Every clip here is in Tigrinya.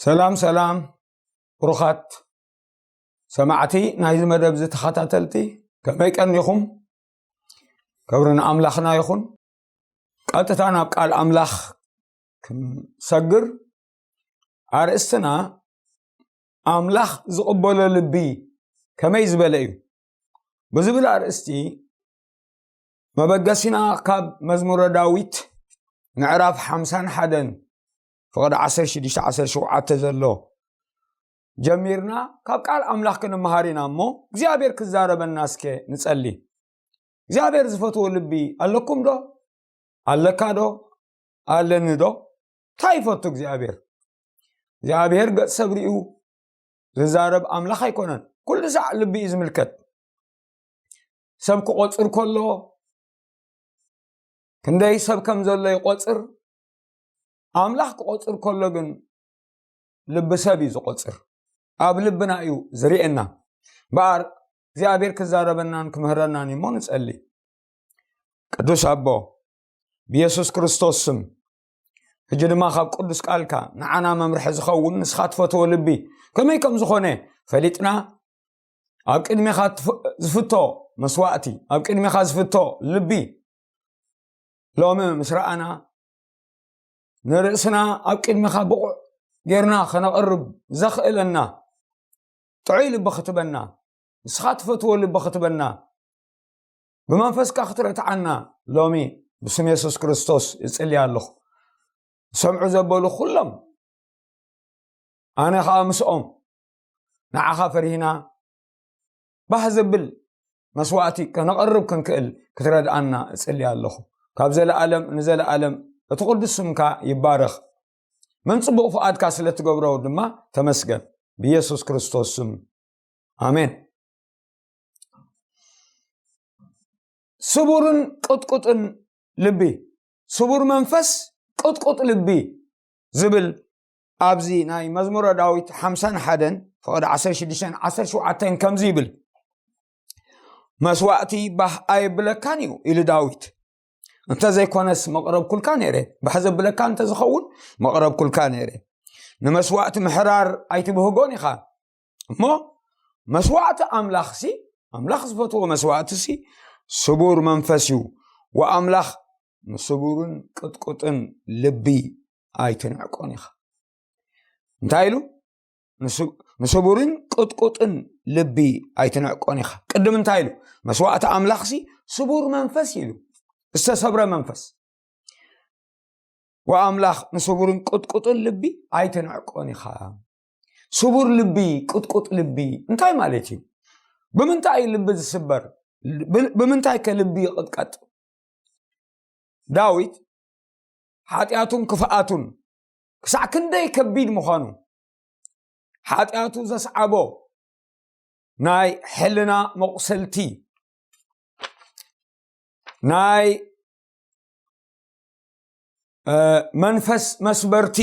ሰላም ሰላም፣ ብሩኻት ሰማዕቲ ናይዚ መደብ እዚ ተኸታተልቲ፣ ከመይ ቀኒኹም? ክብሪ ንኣምላኽና ይኹን። ቀጥታ ናብ ቃል ኣምላኽ ክንሰግር፣ ኣርእስትና ኣምላኽ ዝቕበሎ ልቢ ከመይ ዝበለ እዩ ብዝብል ኣርእስቲ መበገሲና ካብ መዝሙረ ዳዊት ምዕራፍ ሓምሳን ሓደን ፍቕዲ ዓሰርተ ሽዱሽተ ዓሰርተ ሸውዓተ ዘሎ ጀሚርና ካብ ቃል ኣምላኽ ክንመሃር ኢና። እሞ እግዚኣብሔር ክዛረበና እስከ ንጸሊ። እግዚኣብሔር ዝፈትዎ ልቢ ኣለኩም ዶ? ኣለካ ዶ? ኣለኒ ዶ? እንታይ ይፈቱ እግዚኣብሔር? እግዚኣብሔር ገጽ ሰብ ሪኡ ዝዛረብ ኣምላኽ ኣይኮነን። ኩሉ ሳዕ ልቢ እዩ ዝምልከት። ሰብ ክቆጽር ከሎ ክንደይ ሰብ ከም ዘሎ ይቆጽር። ኣምላኽ ክቆጽር ከሎ ግን ልቢ ሰብ እዩ ዝቆጽር። ኣብ ልብና እዩ ዝርእየና። እምበኣር እግዚኣብሔር ክዛረበናን ክምህረናን እዩ እሞ ንጸሊ። ቅዱስ ኣቦ፣ ብየሱስ ክርስቶስ ስም፣ ሕጂ ድማ ካብ ቅዱስ ቃልካ ንዓና መምርሒ ዝኸውን ንስኻ ትፈትዎ ልቢ ከመይ ከም ዝኾነ ፈሊጥና፣ ኣብ ቅድሜኻ ትፍ-፣ ዝፍቶ መስዋእቲ፣ ኣብ ቅድሜኻ ዝፍቶ ልቢ ሎሚ ምስ ረኣና፣ ንርእስና ኣብ ቅድሜኻ ብቑዕ ጌርና ከነቕርብ ዘኽእለና ጥዑይ ልቢ ክትበና፣ ንስኻ ትፈትዎ ልቢ ክትበና፣ ብመንፈስካ ክትረትዓና ሎሚ ብስም የሱስ ክርስቶስ እጽሊ ኣለኹ። ዝሰምዑ ዘበሉ ኩሎም፣ ኣነ ኸኣ ምስኦም፣ ንዓኻ ፈሪህና ባህ ዘብል መስዋእቲ ከነቕርብ ክንክእል ክትረድኣና እጽሊ ኣለኹ። ካብ ዘለኣለም ንዘለኣለም እቲ ቅዱስ ስምካ ይባረኽ። መን ጽቡቕ ፍቓድካ ስለ ትገብሮ ድማ ተመስገን። ብየሱስ ክርስቶስ ስም፣ ኣሜን። ስቡርን ቅጥቁጥን ልቢ፣ ስቡር መንፈስ፣ ቅጥቁጥ ልቢ ዝብል ኣብዚ ናይ መዝሙረ ዳዊት ሓምሳን ሓደን ፍቕዲ ዓሰርተ ሽዱሽተን ዓሰርተ ሸውዓተን ከምዚ ይብል፣ "መስዋእቲ ባህ ኣየብለካን እዩ" ኢሉ ዳዊት። "እንተዘይኮነስ መቕረብኩልካ ነይረ፣ ባህ ዘብለካ እንተዝኸውን መቕረብኩልካ ነይረ። ንመስዋእቲ ምሕራር ኣይትብህጎን ኢኻ። እሞ መስዋእቲ ኣምላኽሲ፣ ኣምላኽ ዝፈትዎ መስዋእትሲ ስቡር መንፈስ እዩ። ወኣምላኽ ንስቡርን ቅጥቁጥን ልቢ ኣይትንዕቆን ኢኻ." እንታይ ኢሉ? "ንሱ-፣ ንስቡርን ቅጥቁጥን ልቢ ኣይትንዕቆን ኢኻ." ቅድም እንታይ ኢሉ? መስዋእቲ ኣምላኽሲ ስቡር መንፈስ ኢሉ። ዝተሰብረ መንፈስ። "ወኣምላኽ ንስቡርን ቅጥቁጥን ልቢ ኣይትንዕቆን ኢኻ." ስቡር ልቢ፣ ቅጥቁጥ ልቢ እንታይ ማለት እዩ? ብምንታይ እዩ ልቢ ዝስበር? ብ-፣ ብምንታይ ከ ልቢ ይቕጥቀጥ? ዳዊት ሓጢኣቱን ክፍኣቱን ክሳዕ ክንደይ ከቢድ ምዃኑ፣ ሓጢኣቱ ዘስዓቦ ናይ ሕልና መቑሰልቲ፣ ናይ፣ እ፣ መንፈስ መስበርቲ፣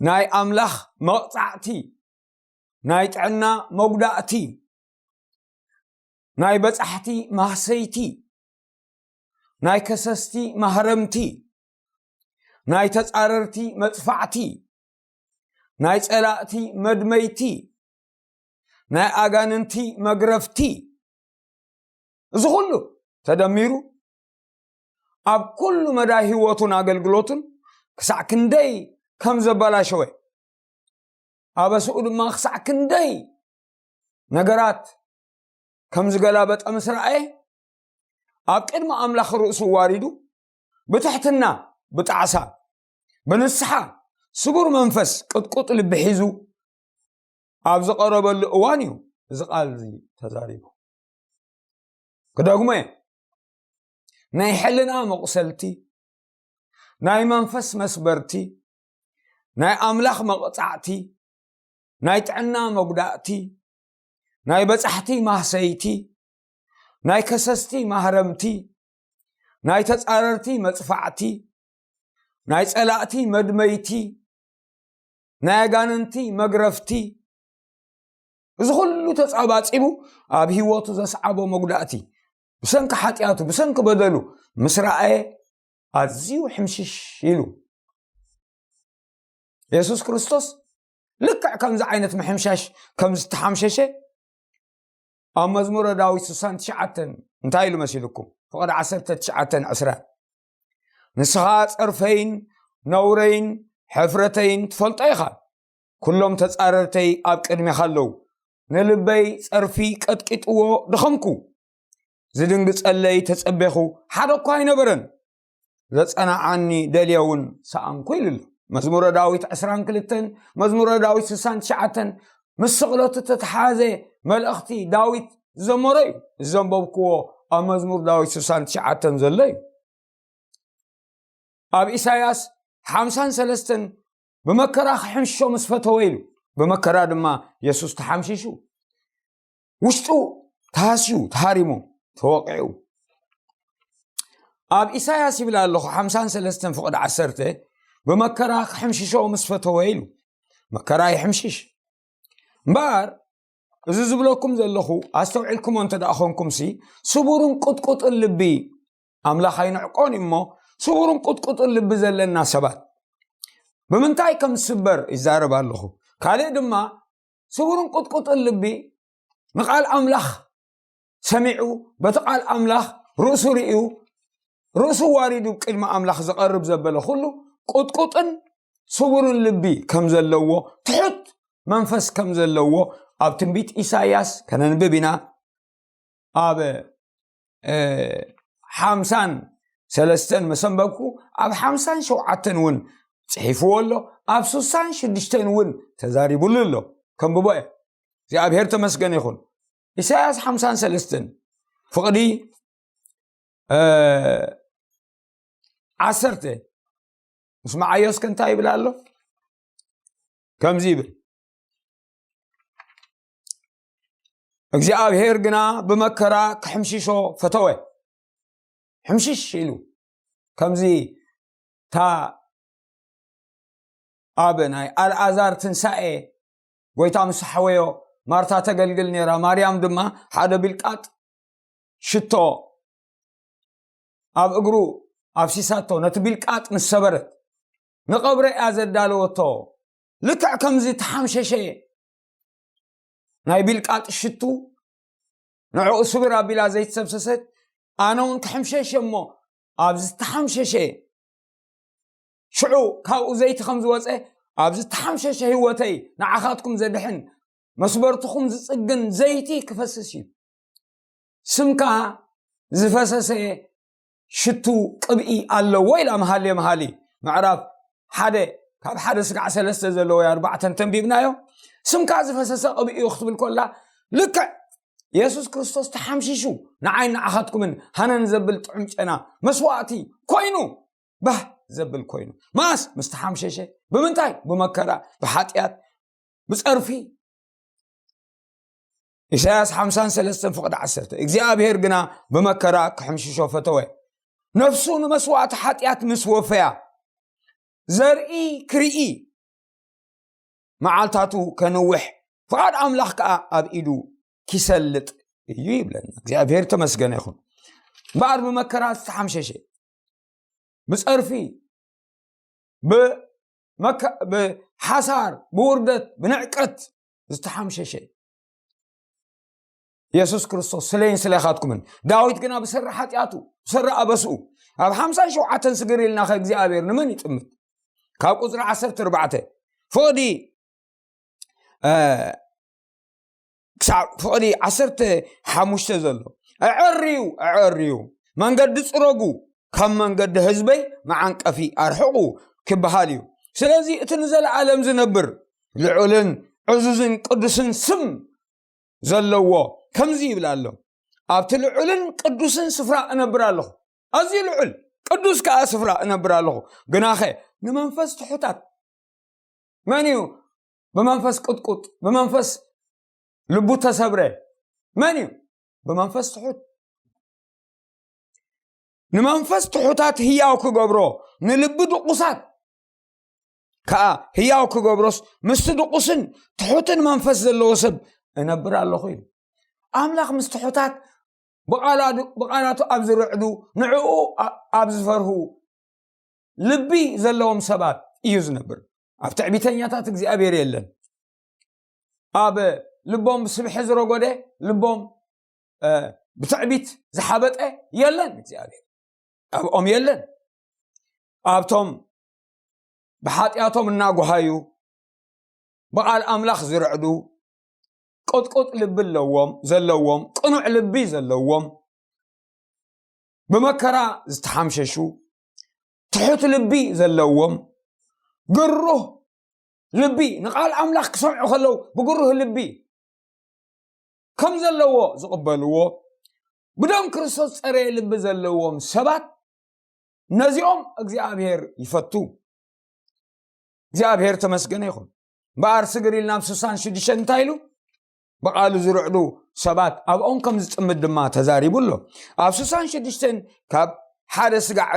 ናይ ኣምላኽ መቕጻዕቲ፣ ናይ ጥዕና መጉዳእቲ፣ ናይ በጻሕቲ ማህሰይቲ፣ ናይ ከሰስቲ ማህረምቲ፣ ናይ ተጻረርቲ መጽፋዕቲ፣ ናይ ጸላእቲ መድመይቲ፣ ናይ ኣጋንንቲ መግረፍቲ፣ እዚ ኩሉ ተደሚሩ ኣብ ኩሉ መዳይ ህይወቱን ኣገልግሎቱን ክሳዕ ክንደይ ከም ዘበላሸወ፣ ኣበስኡ ድማ ክሳዕ ክንደይ ነገራት ከም ዝገላበጠ ምስ ረኣየ፣ ኣብ ቅድሚ ኣምላኽ ርእሱ ዋሪዱ፣ ብትሕትና፣ ብጣዕሳ፣ ብንስሓ፣ ስቡር መንፈስ፣ ቅጥቁጥ ልቢ ሒዙ ኣብ ዝቐረበሉ እዋን እዩ እዚ ቃል እዚ ተዛሪቡ። ክደግሞ እየ። ናይ ሕልና መቑሰልቲ፣ ናይ መንፈስ መስበርቲ፣ ናይ ኣምላኽ መቕጻዕቲ፣ ናይ ጥዕና መጉዳእቲ፣ ናይ በጻሕቲ ማህሰይቲ፣ ናይ ከሰስቲ ማህረምቲ፣ ናይ ተጻረርቲ መጽፋዕቲ፣ ናይ ጸላእቲ መድመይቲ፣ ናይ ኣጋንንቲ መግረፍቲ፣ እዚ ኩሉ ተጻባጺቡ ኣብ ህይወቱ ዘስዓቦ መጉዳእቲ ብሰንኪ ሓጢኣቱ፣ ብሰንኪ በደሉ ምስ ረኣየ ኣዝዩ ሕምሽሽ ኢሉ። የሱስ ክርስቶስ ልክዕ ከምዚ ዓይነት ምሕምሻሽ ከም ዝተሓምሸሸ ኣብ መዝሙረ ዳዊት ስሳን ትሽዓተን እንታይ ኢሉ መሲልኩም? ፍቕዲ ዓሰርተ ትሽዓተን ዕስራን፣ ንስኻ ጸርፈይን ነውረይን ሕፍረተይን ትፈልጦ ኢኻ። ኩሎም ተጻረርተይ ኣብ ቅድሜኻ ኣለዉ። ንልበይ ጸርፊ ቀጥቂጥዎ ደኸምኩ። ዝድንግጸለይ ተጸቤኹ፣ ሓደ እኳ ኣይነበረን። ዘጸናዓኒ ደልየ እውን ሰኣንኩ ኢሉ ኣሎ። መዝሙረ ዳዊት ዕስራን ክልተን፣ መዝሙረ ዳዊት ስሳን ትሽዓተን ምስ ስቕለቱ ተተሓዘ መልእኽቲ ዳዊት ዝዘመሮ እዩ። እዚ ዘንበብክዎ ኣብ መዝሙር ዳዊት ስሳን ትሽዓተን ዘሎ እዩ። ኣብ ኢሳያስ ሓምሳን ሰለስተን ብመከራ ክሕምሽሾ ምስ ፈተወ ኢሉ፣ ብመከራ ድማ የሱስ ተሓምሺሹ። ውሽጡ ተሃስዩ፣ ተሃሪሙ፣ ተወቂዑ። ኣብ ኢሳያስ ይብል ኣለኹ ሓምሳን ሰለስተን ፍቕዲ ዓሰርተ፣ ብመከራ ክሕምሽሾ ምስ ፈተወ ኢሉ። መከራ ይሕምሽሽ። እምበኣር፣ እዚ ዝብለኩም ዘለኹ ኣስተውዒልኩሞ እንተ ደኣ ኾንኩምሲ፣ ስቡርን ቁጥቁጥን ልቢ ኣምላኽ ኣይንዕቆን እዩ እሞ፣ ስቡርን ቁጥቁጥን ልቢ ዘለና ሰባት ብምንታይ ከም ዝስበር ይዛረብ ኣለኹ። ካልእ ድማ፣ ስቡርን ቁጥቁጥን ልቢ ንቓል ኣምላኽ ሰሚዑ፣ በቲ ቃል ኣምላኽ ርእሱ ርእዩ፣ ርእሱ ዋሪዱ ቅድሚ ኣምላኽ ዝቐርብ ዘበለ ኩሉ ቁጥቁጥን ስቡርን ልቢ ከም ዘለዎ፣ ትሑት መንፈስ ከም ዘለዎ ኣብ ትንቢት ኢሳይያስ ከነንብብ ኢና። ኣብ፣ እ፣ ሓምሳን ሰለስተን መሰንበብኩ፣ ኣብ ሓምሳን ሸውዓተን እውን ጽሒፍዎ ኣሎ፣ ኣብ ስሳን ሽዱሽተን እውን ተዛሪቡሉ ኣሎ። ከንብቦ እየ። እግዚኣብሔር ተመስገን ይኹን። ኢሳይያስ ሓምሳን ሰለስተን ፍቕዲ፣ እ፣ ዓሰርተ፣ ምስ መዓዮ እስከ እንታይ ይብል ኣሎ? ከምዚ ይብል፣ እግዚኣብሔር ግና ብመከራ ክሕምሽሾ ፈተወ። ሕምሽሽ ኢሉ፣ ከምዚ እታ ኣብ ናይ ኣልኣዛር ትንሳኤ፣ ጎይታ ምስ ሓወዮ፣ ማርታ ተገልግል ነይራ፣ ማርያም ድማ ሓደ ቢልቃጥ ሽቶ ኣብ እግሩ ኣፍሲሳቶ፣ ነቲ ቢልቃጥ ምስ ሰበረት፣ ንቐብረ እያ ዘዳለወቶ። ልክዕ ከምዚ ተሓምሸሸ ናይ ቢልቃጥ ሽቱ፣ ንዕኡ ስብር ኣቢላ ዘይተሰብሰሰት፣ ኣነ እውን ክሕምሸሽ እሞ፣ ኣብ ዝተሓምሸሸ ሽዑ ካብኡ ዘይቲ ከም ዝወፀ፣ ኣብ ዝተሓምሸሸ ህይወተይ ንዓኻትኩም ዘድሕን፣ መስበርትኹም ዝጽግን ዘይቲ ክፈስስ እዩ። ስምካ ዝፈሰሰ ሽቱ ቅብኢ ኣለዎ ኢላ መሃልየ መሃሊ ምዕራፍ ሓደ ካብ ሓደ ስጋዕ ሰለስተ ዘለዎ ኣርባዕተን ተንቢብናዮ። ስምካ ዝፈሰሰ ቅብኢ እዩ ክትብል ኮላ፣ ልክዕ የሱስ ክርስቶስ ተሓምሺሹ ንዓይ ንዓኻትኩምን ሃነን ዘብል ጥዑም ጨና መስዋእቲ ኮይኑ፣ ባህ ዘብል ኮይኑ። ማስ ምስ ተሓምሸሸ፣ ብምንታይ? ብመከራ፣ ብሓጢኣት፣ ብጸርፊ። ኢሳያስ ሓምሳን ሰለስተን ፍቕዲ ዓሰርተ፣ እግዚኣብሔር ግና ብመከራ ክሕምሽሾ ፈተወ። ነፍሱ ንመስዋእቲ ሓጢኣት ምስ ወፈያ፣ ዘርኢ ክርኢ፣ መዓልታቱ ከንውሕ፣ ፍቓድ ኣምላኽ ከኣ ኣብ ኢዱ ኪሰልጥ እዩ ይብለና። እግዚኣብሔር ተመስገነ ይኹን። እምበኣር ብመከራ ዝተሓምሸሸ፣ ብጸርፊ፣ ብመከ-፣ ብሓሳር፣ ብውርደት፣ ብንዕቀት ዝተሓምሸሸ የሱስ ክርስቶስ ስለይን ስለኻትኩምን። ዳዊት ግና ብሰሪ ሓጢኣቱ፣ ብሰሪ ኣበስኡ፣ ኣብ ሓምሳን ሸውዓተን ስግር ኢልና ከ እግዚኣብሔር ንመን ይጥምት? ካብ ቁጽሪ ዓሰርተ ኣርባዕተ ፍቕዲ፣ እ፣ ክሳብ ፍቕዲ ዓሰርተ ሓሙሽተ ዘሎ፣ "ኣዐርዩ፣ ኣዐርዩ፣ መንገዲ ጽረጉ፣ ካብ መንገዲ ህዝበይ መዓንቀፊ ኣርሕቑ" ክበሃል እዩ። ስለዚ እቲ ንዘለኣለም ዝነብር ልዑልን ዕዙዝን ቅዱስን ስም ዘለዎ ከምዚ ይብል ኣሎ፣ "ኣብቲ ልዑልን ቅዱስን ስፍራ እነብር ኣለኹ።" ኣዝዩ ልዑል ቅዱስ ከኣ ስፍራ እነብር ኣለኹ። ግናኸ ንመንፈስ ትሑታት፣ መን እዩ ብመንፈስ ቅጥቁጥ፣ ብመንፈስ ልቡ ተሰብረ? መን እዩ? ብመንፈስ ትሑት። ንመንፈስ ትሑታት ህያው ክገብሮ፣ ንልቢ ድቑሳት ከኣ ህያው ክገብሮስ፣ ምስቲ ድቑስን ትሑትን መንፈስ ዘለዎ ሰብ እነብር ኣለኹ ኢሉ። ኣምላኽ ምስ ትሑታት፣ ብቓላዱ-፣ ብቓላቱ ኣብ ዝርዕዱ፣ ንዕኡ ኣ-፣ ኣብ ዝፈርሁ፣ ልቢ ዘለዎም ሰባት እዩ ዝነብር። ኣብ ትዕቢተኛታት እግዚኣብሔር የለን። ኣብ ልቦም ብስብሒ ዝረጎደ፣ ልቦም ብትዕቢት ዝሓበጠ የለን። እግዚኣብሔር ኣብኦም የለን። ኣብቶም ብሓጢኣቶም እናጓሃዩ ብቓል ኣምላኽ ዝርዕዱ፣ ቅጥቁጥ ልቢ ኣለዎም ዘለዎም፣ ቅኑዕ ልቢ ዘለዎም፣ ብመከራ ዝተሓምሸሹ፣ ትሑት ልቢ ዘለዎም፣ ግሩህ ልቢ፣ ንቓል ኣምላኽ ክሰምዑ ከለዉ ብግሩህ ልቢ ከም ዘለዎ ዝቕበልዎ፣ ብደም ክርስቶስ ጸረየ ልቢ ዘለዎም ሰባት፣ ነዚኦም እግዚኣብሔር ይፈቱ። እግዚኣብሔር ተመስገነ ይኹን። እምበኣር ስግር ኢልና ኣብ ስሳን ሽዱሽተን እንታይ ኢሉ? ብቓሉ ዝርዕዱ ሰባት ኣብኦም ከም ዝጥምት ድማ ተዛሪቡ ኣሎ። ኣብ ስሳን ሽዱሽተን ካብ ሓደ ስጋዕ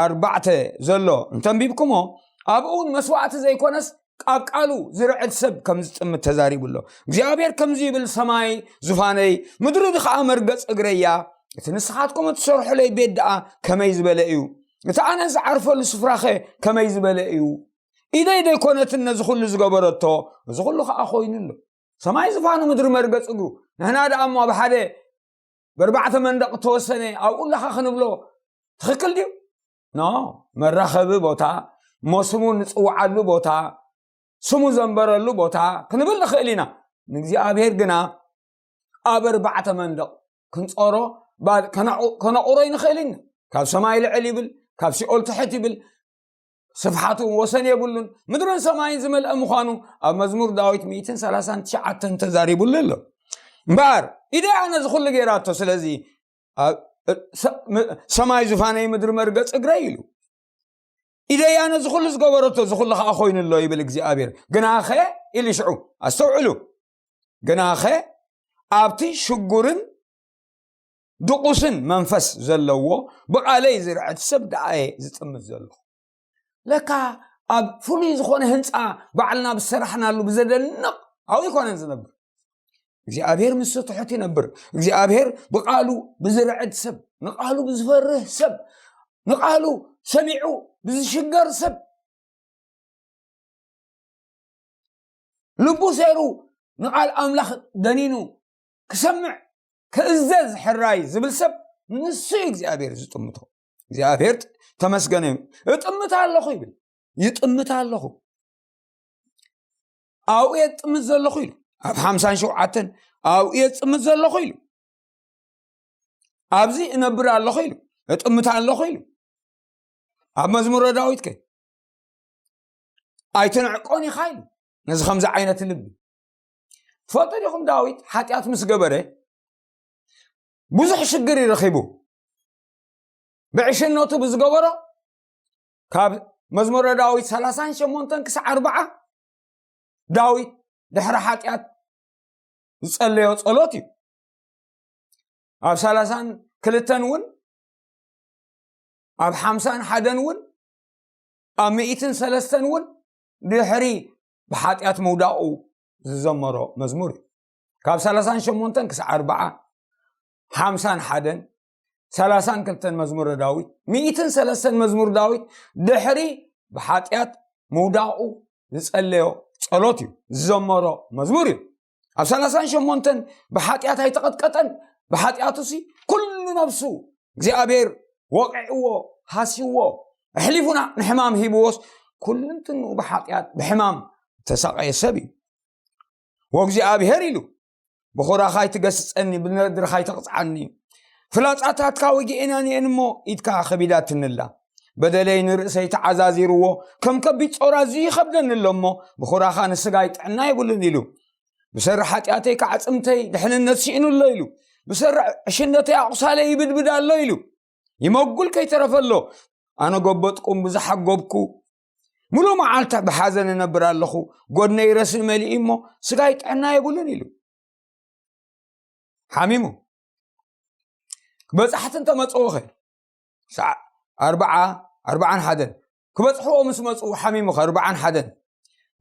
ኣርባዕተ ዘሎ እንተንቢብኩሞ፣ ኣብኡ እውን መስዋዕቲ ዘይኮነስ ኣብ ቃሉ ዝርዕድ ሰብ ከም ዝጥምት ተዛሪቡ ኣሎ። እግዚኣብሔር ከምዚ ይብል፣ ሰማይ ዙፋነይ፣ ምድሪ ከዓ መርገጽ እግረያ። እቲ ንስኻትኩም እትሰርሑለይ ቤት ደኣ ከመይ ዝበለ እዩ? እቲ ኣነ ዝዓርፈሉ ስፍራኸ ከመይ ዝበለ እዩ? ኢደይ ደይኮነትን ነዚ ኩሉ ዝገበረቶ፣ እዚ ኩሉ ከዓ ኮይኑ ኣሎ። ሰማይ ዝፋኑ ምድሪ መርገጽ እግሩ። ንሕና ደኣ እሞ ኣብ ሓደ ብኣርባዕተ መንደቕ እተወሰነ ኣብኡ ኣለኻ ክንብሎ ትኽክል ድዩ? ኖ፣ መራኸቢ ቦታ፣ እሞ ስሙ ንጽውዓሉ ቦታ፣ ስሙ ዘንበረሉ ቦታ ክንብል ንኽእል ኢና። ንእግዚኣብሔር ግና ኣብ ኣርባዕተ መንደቕ ክንጾሮ፣ ባ-፣ ከነቑ-፣ ከነቑሮ ይንኽእል ኢና። ካብ ሰማይ ልዕል ይብል፣ ካብ ሲኦል ትሕት ይብል፣ ስፍሓቱ ወሰን የብሉን፣ ምድርን ሰማይን ዝመልአ ምዃኑ ኣብ መዝሙር ዳዊት ሚእትን ሰላሳን ትሽዓተን ተዛሪቡሉ ኣሎ። እምበኣር፣ ኢደይ ኣነ እዚ ኩሉ ገይራቶ፣ ስለዚ ኣብ፣ ሰ-፣ ም-፣ ሰማይ ዙፋነይ ምድሪ መርገጽ እግረይ ኢሉ። ኢደይ ኣነ እዚ ኩሉ ዝገበረቶ፣ እዚ ኩሉ ኸኣ ኮይኑ ኣሎ ይብል እግዚኣብሔር። ግናኸ ኢሉ ሽዑ፣ ኣስተውዕሉ፣ ግናኸ ኣብቲ ሽጉርን ድቑስን መንፈስ ዘለዎ ብቓለይ ዝርዕድ ሰብ ደኣ እየ ዝጥምት ዘለኹ። ለካ ኣብ ፍሉይ ዝኾነ ህንፃ ባዕልና ብዝሰራሕናሉ ብዘደንቕ ኣብኡ ኣይኮነን ዝነብር። እግዚኣብሔር ምስ ትሑት ይነብር። እግዚኣብሔር ብቓሉ ብዝርዕድ ሰብ፣ ንቓሉ ብዝፈርህ ሰብ፣ ንቓሉ ሰሚዑ ብዝሽገር ሰብ፣ ልቡ ሰይሩ ንቓል ኣምላኽ ደኒኑ ክሰምዕ ክእዘዝ ሕራይ ዝብል ሰብ ንሱ እዩ እግዚኣብሔር ዝጥምቶ። እግዚኣብሔር ተመስገነ እዩ። እጥምት ኣለኹ ይብል። ይጥምት ኣለኹ። ኣብኡ እየ ዝጥምት ዘለኹ ኢሉ። ኣብ ሓምሳን ሸውዓተን ኣብኡ እየ ዝጥምት ዘለኹ ኢሉ። ኣብዚ እነብር ኣለኹ ኢሉ። እጥምት ኣለኹ ኢሉ። ኣብ መዝሙረ ዳዊት ከ ኣይትንዕቆን ኢኻ ኢሉ። ነዚ ከምዚ ዓይነት ልቢ ትፈልጡ ዲኹም? ዳዊት ሓጢኣት ምስ ገበረ ብዙሕ ሽግር እዩ ረኺቡ። ብዕሽነቱ ብዝገበሮ ካብ መዝሙረ ዳዊት ሰላሳን ሸሞንተን ክሳዕ ኣርባዓ ዳዊት ድሕሪ ሓጢኣት ዝጸለዮ ጸሎት እዩ። ኣብ ሰላሳን ክልተን እውን፣ ኣብ ሓምሳን ሓደን እውን፣ ኣብ ሚእትን ሰለስተን እውን ድሕሪ ብሓጢኣት ምውዳቑ ዝዘመሮ መዝሙር እዩ። ካብ ሰላሳን ሸሞንተን ክሳዕ ኣርባዓ፣ ሓምሳን ሓደን፣ ሰላሳን ክልተን መዝሙረ ዳዊት፣ ሚእትን ሰለስተን መዝሙር ዳዊት ድሕሪ ብሓጢኣት ምውዳቑ ዝጸለዮ ጸሎት እዩ፣ ዝዘመሮ መዝሙር እዩ። ኣብ ሰላሳን ሸሞንተን ብሓጢኣት ኣይተቐጥቀጠን፣ ብሓጢኣቱሲ ኩሉ ነብሱ እግዚኣብሔር ወቒዕዎ፣ ሃስይዎ፣ ኣሕሊፉና ንሕማም ሂብዎስ፣ ኩልንትንኡ ብሓጢኣት ብሕማም እተሳቐየ ሰብ እዩ። ወእግዚኣብሔር ኢሉ፣ ብኹራኻ ኣይትገስጸኒ፣ ብነድርኻ ኣይተቕጽዓኒ። ፍላጻታትካ ወጊኤናን እየን እሞ፣ ኢድካ ከቢዳትኒ ኣላ። በደለይ ንርእሰይ ተዓዛዚርዎ፣ ከም ከቢድ ጾር ኣዝዩ ይኸብደኒ ኣሎ እሞ፣ ብኹራኻ ንስጋይ ጥዕና የብሉን ኢሉ። ብሰሪ ሓጢኣተይ ከዓጽምተይ ድሕንነት ስኢኑ ኣሎ ኢሉ። ብሰሪ ዕሽነተይ ኣቑሳለይ ይብድብድ ኣሎ ኢሉ። ይመጉል ከይተረፈ ኣሎ። ኣነ ጎበጥኩም ብዙሕ ኣጎብኩ። ምሉእ መዓልቲ ብሓዘን እነብር ኣለኹ። ጎድነይ ረስኒ መሊኡ እሞ ስጋይ ጥዕና የብሉን ኢሉ። ሓሚሙ። በጻሕቲ እንተመጽኡ ኸ? ሰዓ-፣ ኣርብዓ፣ ኣርብዓን ሓደን። ክበጽሕዎ ምስ መጽኡ ሓሚሙ ኸ? ኣርብዓን ሓደን።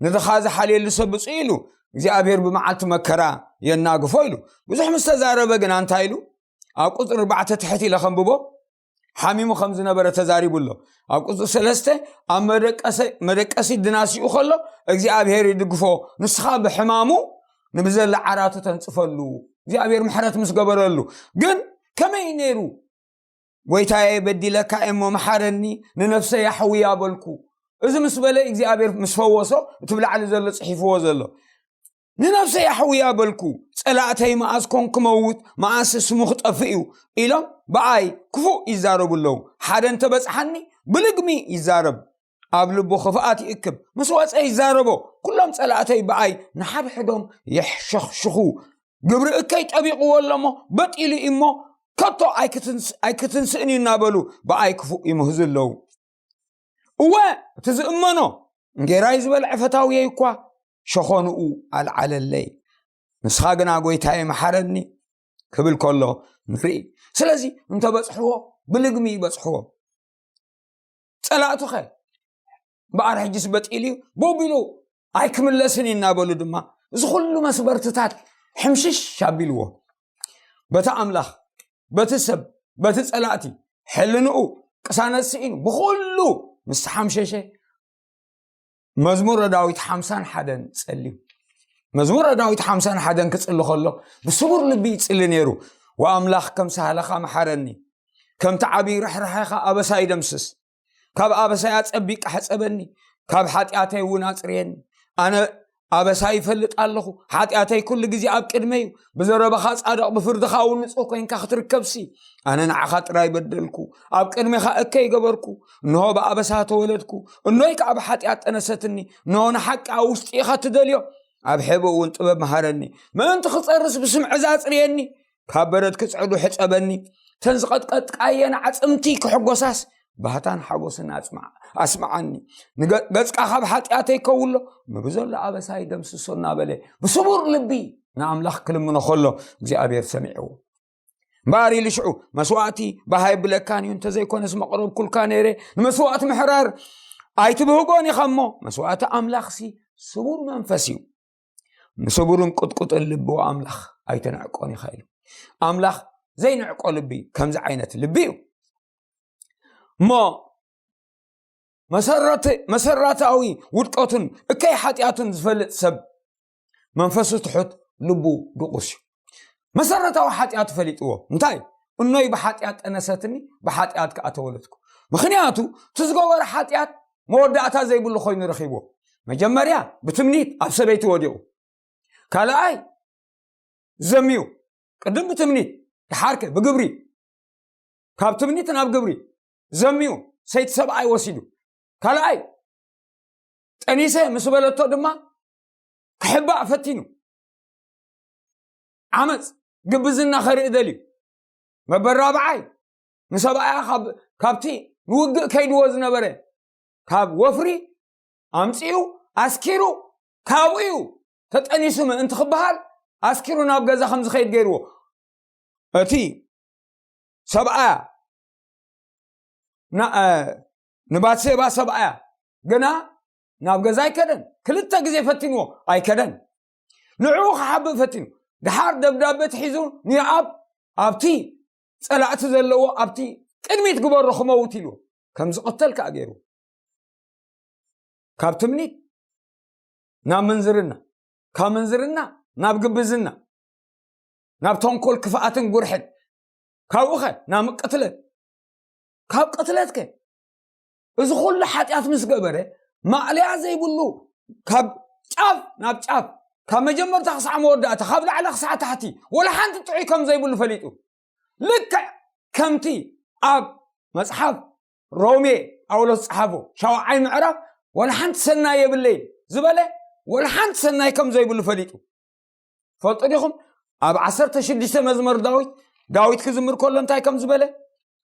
ንድኻ ዝሓልየሉ ሰብ ብፁዕ ኢሉ፣ እግዚኣብሔር ብመዓልቲ መከራ የናግፎ ኢሉ። ብዙሕ ምስ ተዛረበ ግና እንታይ ኢሉ? ኣብ ቁጽሪ ኣርባዕተ ትሕት ኢለ ከንብቦ። ሓሚሙ ከም ዝነበረ ተዛሪቡ ኣሎ። ኣብ ቁፅሪ ሰለስተ ኣብ መደቀሲ ድናሲኡ ከሎ እግዚኣብሔር ይድግፎ፣ ንስኻ ብሕማሙ ንብዘላ ዓራቱ ተንጽፈሉ። እግዚኣብሔር ምሕረት ምስ ገበረሉ ግን ከመይ ነይሩ? ጎይታየ በዲለካ እሞ መሓረኒ፣ ንነፍሰይ ኣሕውያ በልኩ። እዚ ምስ በለ እግዚኣብሔር ምስ ፈወሶ እቲ ብላዕሊ ዘሎ ጽሒፍዎ ዘሎ ንነፍሰይ ኣሕውያ በልኩ። ጸላእተይ መኣስ ኮን ክመውት፣ መኣስ ስሙ ክጠፍእ እዩ ኢሎም ብኣይ ክፉእ ይዛረቡ ኣለዉ። ሓደ እንተበጽሓኒ ብልግሚ ይዛረብ፣ ኣብ ልቡ ክፍኣት ይእክብ፣ ምስ ወጸ ይዛረቦ። ኩሎም ጸላእተይ ብኣይ ንሓድሕዶም የሕሸኽሽኹ። ግብሪ እከይ ጠቢቕዎ ኣሎ እሞ በጢሉ እዩ እሞ ከቶ ኣይክትንስእን እዩ እናበሉ ብኣይ ክፉእ ይምህዙ ኣለዉ። እወ እቲ ዝእመኖ እንጌራይ ዝበልዐ ፈታውየይ እኳ ሸኾንኡ ኣልዓለለይ። ንስኻ ግና ጎይታየ መሓረኒ ክብል ከሎ ንርኢ። ስለዚ እንተበጽሕዎ ብልግሚ ይበጽሕዎ። ጸላእቱኸ እምበኣር ሕጅስ በጢሉ እዩ፣ ቦቢሉ ኣይክምለስን እዩ እናበሉ ድማ እዚ ኩሉ መስበርትታት ሕምሽሽ ኣቢልዎ። በቲ ኣምላኽ፣ በቲ ሰብ፣ በቲ ጸላእቲ ሕልንኡ ቅሳነት ስኢኑ ብኹሉ ምስ ተሓምሸሸ መዝሙረ ዳዊት ሓምሳን ሓደን ጸልዩ። መዝሙረ ዳዊት ሓምሳን ሓደን ክጽሊ ከሎ ብስቡር ልቢ ይጽሊ ነይሩ። ወኣምላኽ ከም ሳህለኻ መሓረኒ፣ ከምቲ ዓብዪ ርሕራሕኻ ኣበሳይ ደምስስ። ካብ ኣበሳይ ኣጸቢቃ ሕጸበኒ፣ ካብ ሓጢኣተይ እውን ኣጽርየኒ። ኣነ ኣበሳይ ይፈልጥ ኣለኹ፣ ሓጢኣተይ ኩሉ ግዜ ኣብ ቅድመይ እዩ። ብዘረባኻ ጻድቕ፣ ብፍርድኻ እውን ንጹህ ኮይንካ ክትርከብሲ፣ ኣነ ንዓኻ ጥራይ በደልኩ፣ ኣብ ቅድሜኻ እከይ ገበርኩ። እንሆ ብኣበሳ ተወለድኩ፣ እኖይ ከዓ ብሓጢኣት ጠነሰትኒ። እንሆ ንሓቂ ኣብ ውሽጢ ኢኻ ትደልዮ፣ ኣብ ሕብእ እውን ጥበብ መሃረኒ። ምእንቲ ክጸርስ ብስምዕዛ ኣጽርየኒ፣ ካብ በረድ ክጽዕዱ ሕጸበኒ። እተን ዝቐጥቀጥካየን ኣዕጽምቲ ክሕጎሳስ፣ ባህታን ሓጎስን ኣጽምዓ-፣ ኣስምዓኒ። ንገ-፣ ገጽካ ካብ ሓጢኣተይ ከውሎ፣ ንብዘሎ ኣበሳይ ደምስሶ እናበለ ብስቡር ልቢ ንኣምላኽ ክልምኖ ከሎ እግዚኣብሔር ሰሚዕዎ። እምበኣር ኢሉ ሽዑ፣ መስዋእቲ ባህ ኣይብለካን እዩ፣ እንተዘይኮነስ መቕረብኩልካ ነይረ። ንመስዋእቲ ምሕራር ኣይትብህጎን ኢኻ እሞ፣ መስዋእቲ ኣምላኽሲ ስቡር መንፈስ እዩ። ንስቡርን ቅጥቁጥን ልቢ ኣምላኽ ኣይትንዕቆን ኢኻ ኢሉ። ኣምላኽ ዘይንዕቆ ልቢ ከምዚ ዓይነት ልቢ እዩ። እሞ መሰረት-፣ መሰረታዊ ውድቀቱን እከይ ሓጢኣቱን ዝፈልጥ ሰብ መንፈሱ ትሑት፣ ልቡ ድቑስ እዩ። መሰረታዊ ሓጢኣቱ ፈሊጥዎ። እንታይ? እኖይ ብሓጢኣት ጠነሰትኒ፣ ብሓጢኣት ከኣ ተወለድኩ። ምኽንያቱ እቲ ዝገበረ ሓጢኣት መወዳእታ ዘይብሉ ኮይኑ ረኺብዎ። መጀመርያ ብትምኒት ኣብ ሰበይቲ ወዲቑ። ካልኣይ ዘምዩ። ቅድም ብትምኒት፣ ደሓርከ ብግብሪ። ካብ ትምኒት ናብ ግብሪ ዘምዩ። ሰይቲ ሰብኣይ ወሲዱ። ካልኣይ ጠኒሰ ምስ በለቶ ድማ ክሕባእ ፈቲኑ። ዓመፅ፣ ግብዝና ከርኢ ደልዩ። መበል ራብዓይ ንሰብኣያ ካብ-፣ ካብቲ ንውግእ ከይድዎ ዝነበረ ካብ ወፍሪ ኣምፂኡ ኣስኪሩ፣ ካብኡ እዩ ተጠኒሱ ምእንቲ ክበሃል ኣስኪሩ ናብ ገዛ ከም ዝኸይድ ገይርዎ። እቲ ሰብኣያ ና-፣ እ፣ ንባትሴባ ሰብኣያ ግና ናብ ገዛ ኣይከደን። ክልተ ግዜ ፈቲንዎ፣ ኣይከደን። ንዕኡ ክሓብእ ፈቲኑ። ድሓር ደብዳቤ ትሒዙ ንዮኣብ ኣብቲ ጸላእቲ ዘለዎ ኣብቲ ቅድሚት ግበሮ ክመውት ኢሉ ከም ዝቕተል ከኣ ገይሩ። ካብ ትምኒት ናብ ምንዝርና፣ ካብ ምንዝርና ናብ ግብዝና፣ ናብ ተንኮል ክፍኣትን ጉርሕን፣ ካብኡኸ ናብ ቅትለት፣ ካብ ቅትለትከ እዚ ኩሉ ሓጢኣት ምስ ገበረ ማእለያ ዘይብሉ ካብ ጫፍ ናብ ጫፍ፣ ካብ መጀመርታ ክሳዕ መወዳእታ፣ ካብ ላዕሊ ክሳዕ ታሕቲ ወላ ሓንቲ ጥዑይ ከም ዘይብሉ ፈሊጡ፣ ልክዕ ከምቲ ኣብ መጽሓፍ ሮሜ ጳውሎስ ጸሓፎ ሻውዓይ ምዕራፍ ወላ ሓንቲ ሰናይ የብለይን ዝበለ፣ ወላ ሓንቲ ሰናይ ከም ዘይብሉ ፈሊጡ። ፈልጡ ዲኹም? ኣብ ዓሰርተ ሽዱሽተ መዝሙር ዳዊት፣ ዳዊት ክዝምር ከሎ እንታይ ከም ዝበለ?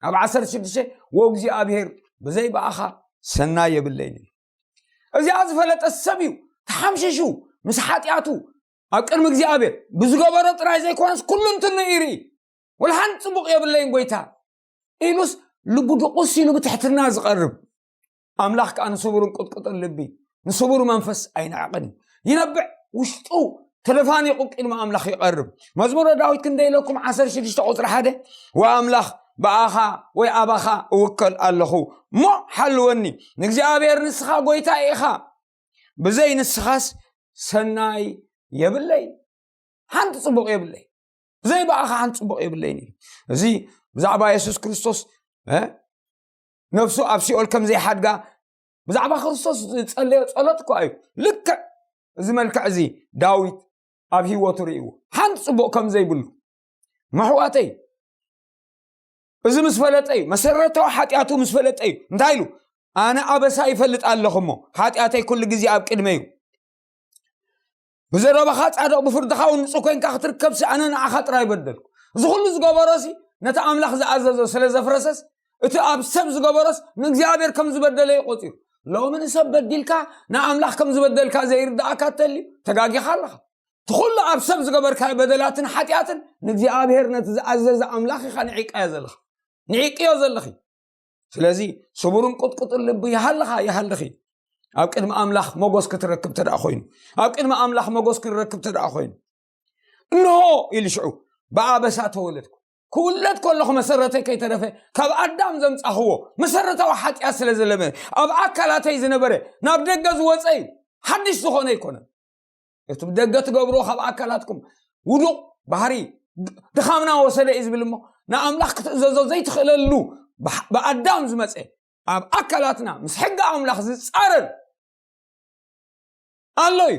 ኣብ ዓሰርተ ሽዱሽተ፣ "ወእግዚኣብሔር ብዘይ ብኣኻ ሰናይ የብለይን" እዩ። እዚኣ ዝፈለጠ ሰብ እዩ ተሓምሽሹ ምስ ሓጢኣቱ ኣብ ቅድሚ እግዚኣብሔር ብዝገበሮ ጥራይ ዘይኮነስ ኩሉ እንትንኡ ይርኢ። "ወላ ሓንቲ ጽቡቕ የብለይን ጎይታ" ኢሉስ ልቡ ድቑስ ኢሉ ብትሕትና ዝቐርብ። ኣምላኽ ከኣ ንስቡርን ቅጥቅጥን ልቢ፣ ንስቡር መንፈስ ኣይንዕቕን እዩ። ይነብዕ፣ ውሽጡ ተደፋኒቑ ቅድሚ ኣምላኽ ይቐርብ። መዝሙረ ዳዊት ክንደይ ኢለኩም? ዓሰርተ ሽዱሽተ ቁጽሪ ሓደ፣ "ወኣምላኽ ብኣኻ ወይ ኣባኻ እውከል ኣለኹ። እሞ ሓልወኒ። ንእግዚኣብሔር ንስኻ ጎይታ ኢኻ፣ ብዘይ ንስኻስ ሰናይ የብለይ፣ ሓንቲ ጽቡቕ የብለይ፣ ብዘይ ብኣኻ ሓንቲ ጽቡቕ የብለይን እዩ። እዚ ብዛዕባ የሱስ ክርስቶስ እ፣ ነፍሱ ኣብ ሲኦል ከም ዘይሓድጋ ብዛዕባ ክርስቶስ ዝጸለዮ ጸሎት እኳ እዩ። ልክዕ እዚ መልክዕ እዚ ዳዊት ኣብ ህይወቱ ርእይዎ፣ ሓንቲ ጽቡቕ ከም ዘይብሉ። መሕዋተይ፣ እዚ ምስ ፈለጠ እዩ፣ መሰረታዊ ሓጢኣቱ ምስ ፈለጠ እዩ። እንታይ ኢሉ? ኣነ ኣበሳ ይፈልጥ ኣለኹ እሞ፣ ሓጢኣተይ ኩሉ ግዜ ኣብ ቅድመ እዩ። ብዘረባኻ ጻድቕ፣ ብፍርድኻ እውን ንጹህ ኮይንካ ክትርከብሲ፣ ኣነ ንዓኻ ጥራይ በደልኩ። እዚ ኩሉ ዝገበሮሲ፣ ነቲ ኣምላኽ ዝኣዘዞ ስለ ዘፍረሰስ፣ እቲ ኣብ ሰብ ዝገበሮስ ንእግዚኣብሔር ከም ዝበደለ እዩ ቆጺሩ። ሎሚ ንሰብ በዲልካ ንኣምላኽ ከም ዝበደልካ ዘይርድኣካ እተልዩ፣ ተጋጊኻ ኣለኻ። እቲ ኩሉ ኣብ ሰብ ዝገበርካዮ በደላትን ሓጢኣትን፣ ንእግዚኣብሔር ነቲ ዝኣዘዘ ኣምላኽ ኢኻ ንዒቃዮ ዘለኻ፣ ንዒቅዮ ዘለኺ። ስለዚ ስቡርን ቁጥቁጥን ልቢ ይሃልኻ፣ ይሃልኺ። ኣብ ቅድሚ ኣምላኽ መጎስ ክትረክብ ተደኣ ኮይኑ፣ ኣብ ቅድሚ ኣምላኽ መጎስ ክትረክብ ተደኣ ኮይኑ፣ እንሆ ኢሉ ሽዑ፣ ብኣበሳ ተወለድኩ። ክውለድ ከለኹ መሰረተይ ከይተረፈ ካብ ኣዳም ዘምጻኽዎ መሰረታዊ ሓጢኣት ስለ ዘለመ፣ ኣብ ኣካላተይ ዝነበረ ናብ ደገ ዝወጸ እዩ፣ ሓድሽ ዝኾነ ኣይኮነን። እቲ ብደገ ትገብርዎ ካብ ኣካላትኩም ውዱቕ ባህሪ ድ-፣ ድኻምና ወሰደ እዩ ዝብል እሞ፣ ንኣምላኽ ክትእዘዞ ዘይትኽእለሉ ብሓ-፣ ብኣዳም ዝመጸ፣ ኣብ ኣካላትና ምስ ሕጊ ኣምላኽ ዝጻረር ኣሎ እዩ።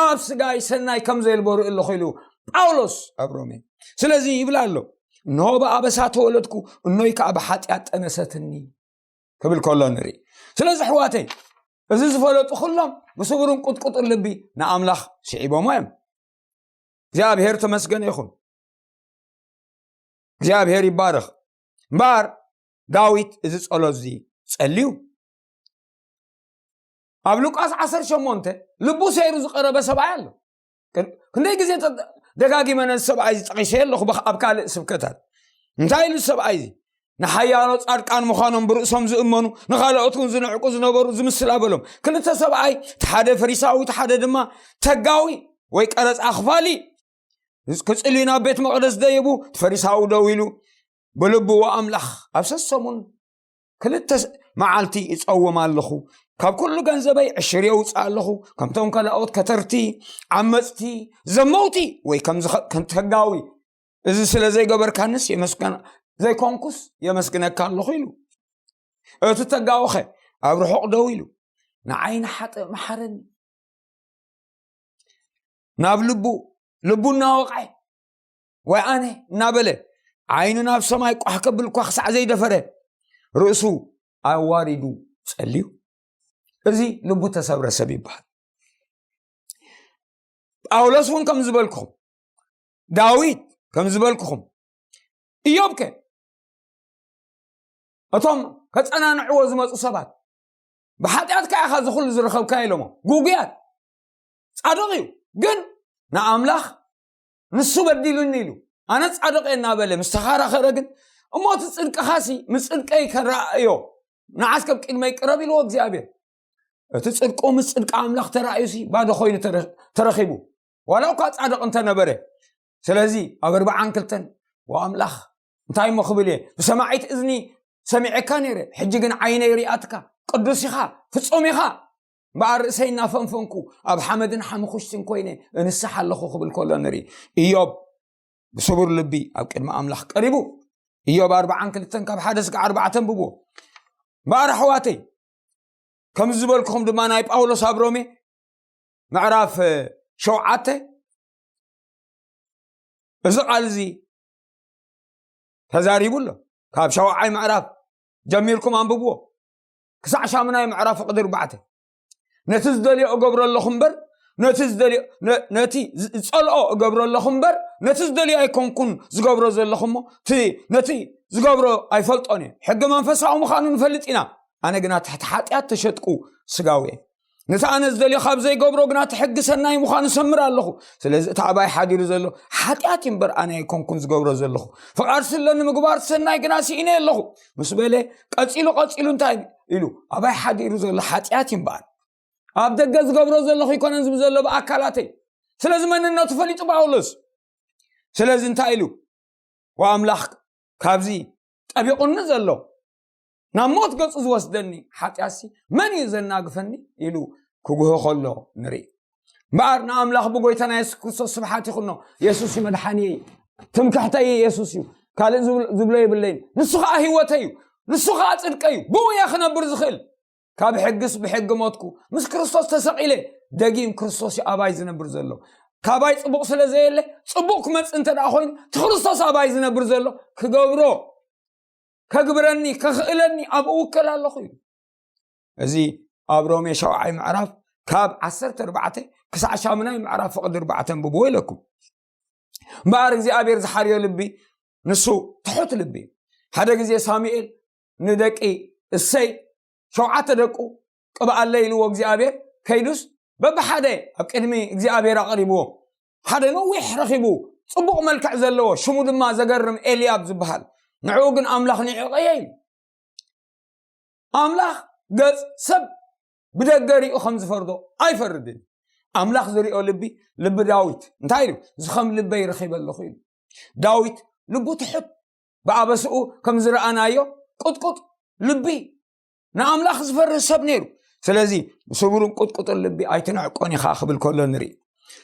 ኣብ ስጋይ ሰናይ ከም ዘየልቦ ርኢ ኣለኹ ኢሉ ጳውሎስ ኣብ ሮሜ። ስለዚ ይብል ኣሎ፣ እንሆ ብኣበሳ ተወለድኩ፣ እኖይ ከኣ ብሓጢኣት ጠነሰትኒ ክብል ከሎ ንርኢ። ስለዚ ኣሕዋተይ፣ እዚ ዝፈለጡ ኩሎም ብስቡርን ቁጥቁጥን ልቢ ንኣምላኽ ስዒቦሞ እዮም። እግዚኣብሔር ተመስገነ ይኹን። እግዚኣብሔር ይባረኽ። እምበኣር ዳዊት እዚ ጸሎት እዚ ጸልዩ። ኣብ ሉቃስ ዓሰርተ ሸሞንተ ልቡ ሰይሩ ዝቐረበ ሰብኣይ ኣሎ። ክ-፣ ክንደይ ግዜ ተ-፣ ደጋጊመ ነዚ ሰብኣይ እዚ ጠቒሰ ኣለኹ ብኽ-፣ ኣብ ካልእ ስብከታት። እንታይ ኢሉ ሰብኣይ እዚ? ንሓያሎ ጻድቃን ምዃኖም ብርእሶም ዝእመኑ፣ ንኻልኦት እውን ዝንዕቁ ዝነበሩ ዝምስል ኣበሎም። ክልተ ሰብኣይ፣ እቲ ሓደ ፈሪሳዊ፣ እቲ ሓደ ድማ ተጋዊ ወይ ቀረጽ ኣኽፋሊ። ክጽልዩ ናብ ቤት መቕደስ ደይቡ፣ እቲ ፈሪሳዊ ደው ኢሉ ብልቡ፣ "ወኣምላኽ፣ ኣብ ሰሰሙን ክልተ ስ-፣ መዓልቲ እጸውም ኣለኹ፣ ካብ ኩሉ ገንዘበይ ዕሽር የውጽእ ኣለኹ፣ ከምቶም ካልኦት ከተርቲ፣ ዓመጽቲ፣ ዘመውቲ ወይ ከም ዝኸ-፣ ከም ተጋዊ፣ እዚ ስለ ዘይገበርካንስ የመስገን-፣ ዘይኮንኩስ የመስግነካ ኣለኹ" ኢሉ። እቲ ተጋውኸ ኣብ ርሑቕ ደው ኢሉ፣ "ንዓይ ንሓጥእ መሓረኒ" ናብ ልቡ፣ ልቡ እናወቕዐ፣ "ወይ ኣነ" እናበለ፣ ዓይኑ ናብ ሰማይ ቋሕ ከብል እኳ ክሳዕ ዘይደፈረ፣ ርእሱ ኣዋሪዱ ጸልዩ። እዚ ልቡ ተሰብረ ሰብ ይበሃል። ጳውሎስ እውን ከም ዝበልኩኹም፣ ዳዊት ከም ዝበልኩኹም፣ እዮብ ከ? እቶም ከጸናንዕዎ ዝመጹ ሰባት፣ "ብሓጢኣትካ ኢኻ እዚ ኩሉ ዝረኸብካ" ኢሎሞ። ጉጉያት። ጻድቕ እዩ፣ ግን ንኣምላኽ "ንሱ በዲሉኒ" ኢሉ፣ "ኣነ ጻድቕ እየ" እናበለ ምስ ተኻራኸረ ግን፣ "እሞ እቲ ጽድቅኻሲ ምስ ጽድቀይ ከረኣዮ፣ ንዓስ ከብ ቅድመይ ቅረብ" ኢልዎ እግዚኣብሔር። እቲ ጽድቁ ምስ ጽድቂ ኣምላኽ ተራእዩሲ ባዶ ኮይኑ ተረ-፣ ተረኺቡ። ዋላ እኳ ጻድቕ እንተነበረ። ስለዚ ኣብ ኣርብዓን ክልተን፣ "ወኣምላኽ እንታይ እሞ ክብል እየ? ብሰማዒት እዝኒ ሰሚዐካ ነይረ፣ ሕጂ ግን ዓይነይ ሪኣትካ። ቅዱስ ኢኻ፣ ፍጹም ኢኻ። እምበኣር ርእሰይ እናፈንፈንኩ ኣብ ሓመድን ሓምኹሽትን ኮይነ እንስሕ ኣለኹ" ክብል ከሎ ንርኢ። ኢዮብ ብስቡር ልቢ ኣብ ቅድሚ ኣምላኽ ቀሪቡ። ኢዮብ ኣርብዓን ክልተን ካብ ሓደ እስካብ ኣርባዕተ ኣንብብዎ። እምበኣር ኣሕዋተይ፣ ከም ዝበልኩኹም ድማ ናይ ጳውሎስ ኣብ ሮሜ ምዕራፍ ሸውዓተ እዚ ቃል እዚ ተዛሪቡ ኣሎ። ካብ ሻውዓይ ምዕራፍ ጀሚርኩም ኣንብብዎ። ክሳዕ ሻሙናይ ምዕራፍ ፍቕዲ ኣርባዕተ። "ነቲ ዝደልዮ እገብሮ ኣለኹ እምበር፣ ነቲ ዝደልዮ፣ ነ-፣ ነቲ ዝ-፣ ዝጸልኦ እገብሮ ኣለኹ እምበር፣ ነቲ ዝደልዮ ኣይኮንኩን ዝገብሮ ዘለኹ እሞ፣ እቲ፣ ነቲ ዝገብሮ ኣይፈልጦን እየ። ሕጊ መንፈሳዊ ምዃኑ ንፈልጥ ኢና። ኣነ ግና ትሕቲ ሓጢኣት ተሸጥኩ፣ ስጋዊ እየ። ነቲ ኣነ ዝደልዮ ካብ ዘይገብሮ ግና፣ እቲ ሕጊ ሰናይ ምዃኑ ሰምር ኣለኹ። ስለዚ እቲ ኣባይ ሓዲሩ ዘሎ ሓጢኣት እዩ እምበር፣ ኣነ ኣይኮንኩን ዝገብሮ ዘለኹ። ፍቓድ ስለ ንምግባር ሰናይ ግና ስኢነ ኣለኹ" ምስ በለ፣ ቀጺሉ፣ ቀጺሉ እንታይ ኢሉ? ኣባይ ሓዲሩ ዘሎ ሓጢኣት እዩ እምበኣር። ኣብ ደገ ዝገብሮ ዘለኹ ኣይኮነን ዝብል ዘሎ ብኣካላተይ። ስለዚ መንነቱ ፈሊጡ ጳውሎስ። ስለዚ እንታይ ኢሉ? "ወኣምላኽ ካብዚ ጠቢቑኒ ዘሎ ናብ ሞት ገጹ ዝወስደኒ ሓጢኣሲ መን እዩ ዘናግፈኒ ኢሉ ክጉህ ከሎ ንርኢ። እምበኣር ንኣምላኽ ብጎይታና የሱስ ክርስቶስ ስብሓት ይኹኖ። የሱስ እዩ መድሓኒ፣ ትምክሕተይ የሱስ እዩ፣ ካልእ ዝብሎ የብለይን። ንሱ ከዓ ህይወተይ እዩ፣ ንሱ ከዓ ፅድቀይ እዩ። ብኡ እየ ክነብር ዝኽእል። ካብ ሕግስ ብሕጊ ሞትኩ፣ ምስ ክርስቶስ ተሰቒለ። ደጊም ክርስቶስ እዩ ኣባይ ዝነብር ዘሎ። ካባይ ፅቡቕ ስለ ዘየለ፣ ፅቡቕ ክመፅእ እንተ ደኣ ኮይኑ እቲ ክርስቶስ ኣባይ ዝነብር ዘሎ ክገብሮ፣ ከግብረኒ፣ ከኽእለኒ ኣብኡ ውከል ኣለኹ እዩ። እዚ ኣብ ሮሜ ሸውዓይ ምዕራፍ ካብ ዓሰርተ ኣርባዕተ ክሳዕ ሻሙናይ ምዕራፍ ፍቕዲ ኣርባዕተ ኣንብብዎ ኢለኩም። እምበኣር እግዚኣብሔር ዝሓርዮ ልቢ ንሱ ትሑት ልቢ እዩ። ሓደ ግዜ ሳሙኤል ንደቂ እሰይ ሸውዓተ ደቁ ቅብኣለይ ኢልዎ እግዚኣብሔር ከይዱስ በብሓደ ኣብ ቅድሚ እግዚኣብሔር ኣቕሪብዎ። ሓደ ነዊሕ ረኺቡ ጽቡቕ መልክዕ ዘለዎ ሽሙ ድማ ዘገርም ኤልያብ ዝበሃል። ንዕኡ ግን ኣምላኽ ንዕቐየ ኢሉ። ኣምላኽ ገጽ ሰብ ብደገ ሪኡ ከም ዝፈርዶ ኣይፈርድን። ኣምላኽ ዝሪኦ ልቢ ልቢ ዳዊት እንታይ ኢሉ? ዝኸም ልበይ ረኺበ ኣለኹ ኢሉ። ዳዊት ልቡ ትሑት ብኣበስኡ ከም ዝረኣናዮ ቁጥቁጥ ልቢ ንኣምላኽ ዝፈርህ ሰብ ነይሩ። ስለዚ ስቡርን ቁጥቁጥን ልቢ ኣይትንዕቆን ኢኻ ክብል ከሎ ንርኢ።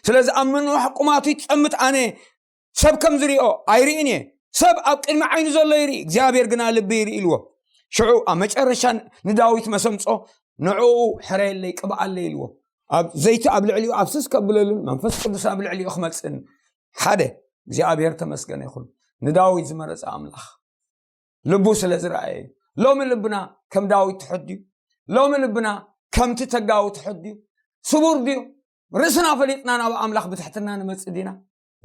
ስለዚ ኣብ ምንዋሕ ቁማቱ ይጸምት ኣነ ሰብ ከም ዝሪኦ ኣይርእን እየ። ሰብ ኣብ ቅድሚ ዓይኑ ዘሎ ይርኢ፣ እግዚኣብሔር ግና ልቢ ይርኢ ኢልዎ። ሽዑ ኣብ መጨረሻ ንዳዊት መሰምጾ ንዕኡ ሕረየለይ ቅብኣለይ ኢልዎ። ኣብ ዘይቲ ኣብ ልዕሊኡ ኣብስስ ከብለሉን መንፈስ ቅዱስ ኣብ ልዕሊኡ ክመፅእን ሓደ እግዚኣብሔር ተመስገነ ይኹን። ንዳዊት ዝመረፀ ኣምላኽ ልቡ ስለ ዝረኣየ እዩ። ሎሚ ልብና ከም ዳዊት ትሑት ድዩ? ሎሚ ልብና ከምቲ ተጋዊ ትሑት ድዩ? ስቡር ድዩ? ርእስና ፈሊጥና ናብ ኣምላኽ ብትሕትና ንመጽእ ዲና?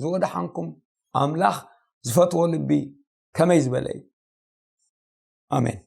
ዝወደሓንኩም ኣምላኽ ዝፈትዎ ልቢ ከመይ ዝበለ እዩ። ኣሜን።